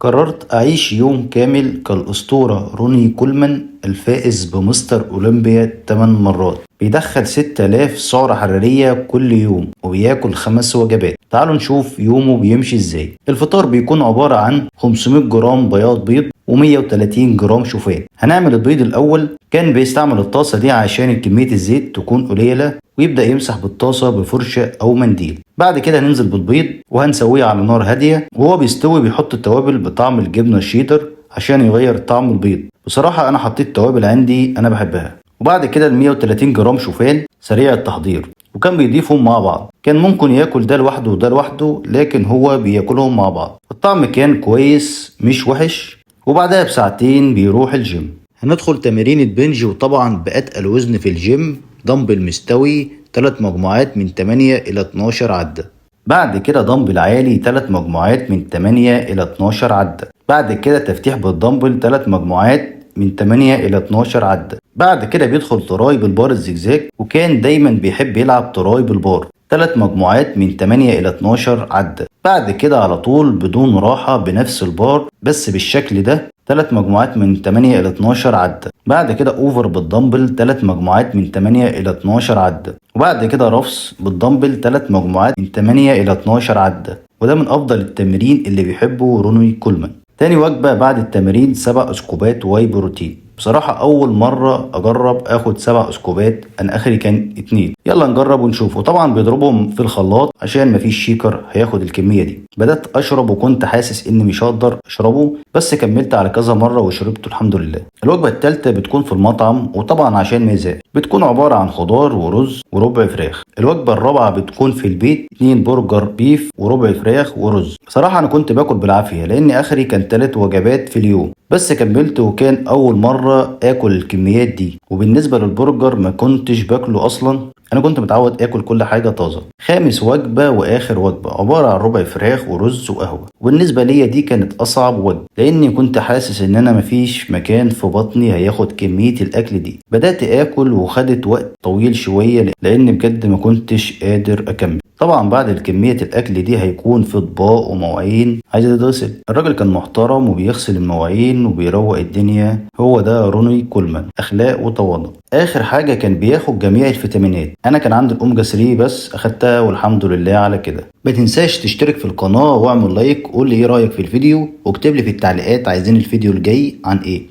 قررت أعيش يوم كامل كالأسطورة روني كولمان الفائز بمستر أولمبيا 8 مرات، بيدخل 6000 سعرة حرارية كل يوم وبياكل 5 وجبات. تعالوا نشوف يومه بيمشي ازاي. الفطار بيكون عبارة عن 500 جرام بياض بيض و130 جرام شوفان. هنعمل البيض الأول. كان بيستعمل الطاسة دي عشان كمية الزيت تكون قليلة، ويبدأ يمسح بالطاسة بفرشة أو منديل. بعد كده هننزل بالبيض وهنسويه على نار هادية، وهو بيستوي بيحط التوابل بطعم الجبنة الشيدر عشان يغير طعم البيض. بصراحة أنا حطيت توابل عندي أنا بحبها. وبعد كده ال 130 جرام شوفان سريع التحضير، وكان بيضيفهم مع بعض. كان ممكن ياكل ده لوحده وده لوحده، لكن هو بياكلهم مع بعض. الطعم كان كويس مش وحش. وبعدها بساعتين بيروح الجيم. هندخل تمارين bench، وطبعا بأتقل وزن في الجيم، دمبل مستوي 3 مجموعات من 8 إلى 12 عدة. بعد كده دمبل عالي 3 مجموعات من 8 إلى 12 عدة. بعد كده تفتيح بالدمبل 3 مجموعات من 8 إلى 12 عدة. بعد كده بيدخل tri بالبار الزجزاج، وكان دايما بيحب يلعب tri بالبار، 3 مجموعات من 8 إلى 12 عدة. بعد كده على طول بدون راحة بنفس البار بس بالشكل ده، 3 مجموعات من 8 إلى 12 عدة. بعد كده over بالدمبل 3 مجموعات من 8 إلى 12 عدة. وبعد كده rows بالدمبل 3 مجموعات من 8 إلى 12 عدة. وده من أفضل التمرين اللي بيحبه روني كولمان. تاني وجبة بعد التمرين 7 سكوبات whey protein. بصراحة أول مرة أجرب آخد 7 سكوبات، أنا آخري كان 2. يلا نجرب ونشوف. وطبعا بيضربهم في الخلاط عشان مفيش shaker هياخد الكمية دي. بدأت أشرب وكنت حاسس إني مش هقدر أشربه، بس كملت على كذا مرة وشربته الحمد لله. الوجبة التالتة بتكون في المطعم، وطبعا عشان ما يزهقش بتكون عبارة عن خضار ورز وربع فراخ. الوجبة الرابعة بتكون في البيت، 2 برجر beef وربع فراخ ورز. بصراحة أنا كنت باكل بالعافية لأن آخري كان 3 وجبات في اليوم، بس كملت وكان أول مرة آكل الكميات دي. وبالنسبة للبرجر ما كنتش باكله أصلا، أنا كنت متعود آكل كل حاجة طازة. خامس وجبة وآخر وجبة عبارة عن ربع فراخ ورز وقهوة. وبالنسبة ليا دي كانت أصعب وجبة، لأني كنت حاسس إن أنا مفيش مكان في بطني هياخد كمية الأكل دي. بدأت آكل وخدت وقت طويل شوية لأن بجد ما كنتش قادر أكمل. طبعا بعد الكمية الأكل دي هيكون في أطباق ومواعين عايزة تتغسل. الراجل كان محترم وبيغسل المواعين وبيروق الدنيا. هو ده روني كولمان، أخلاق وتواضع. آخر حاجة كان بياخد جميع الفيتامينات. أنا كان عندي الأوميجا 3 بس أخدتها والحمد لله على كده. ما تنساش تشترك في القناة واعمل like، قول لي إيه رأيك في الفيديو، واكتب لي في التعليقات عايزين الفيديو الجاي عن إيه.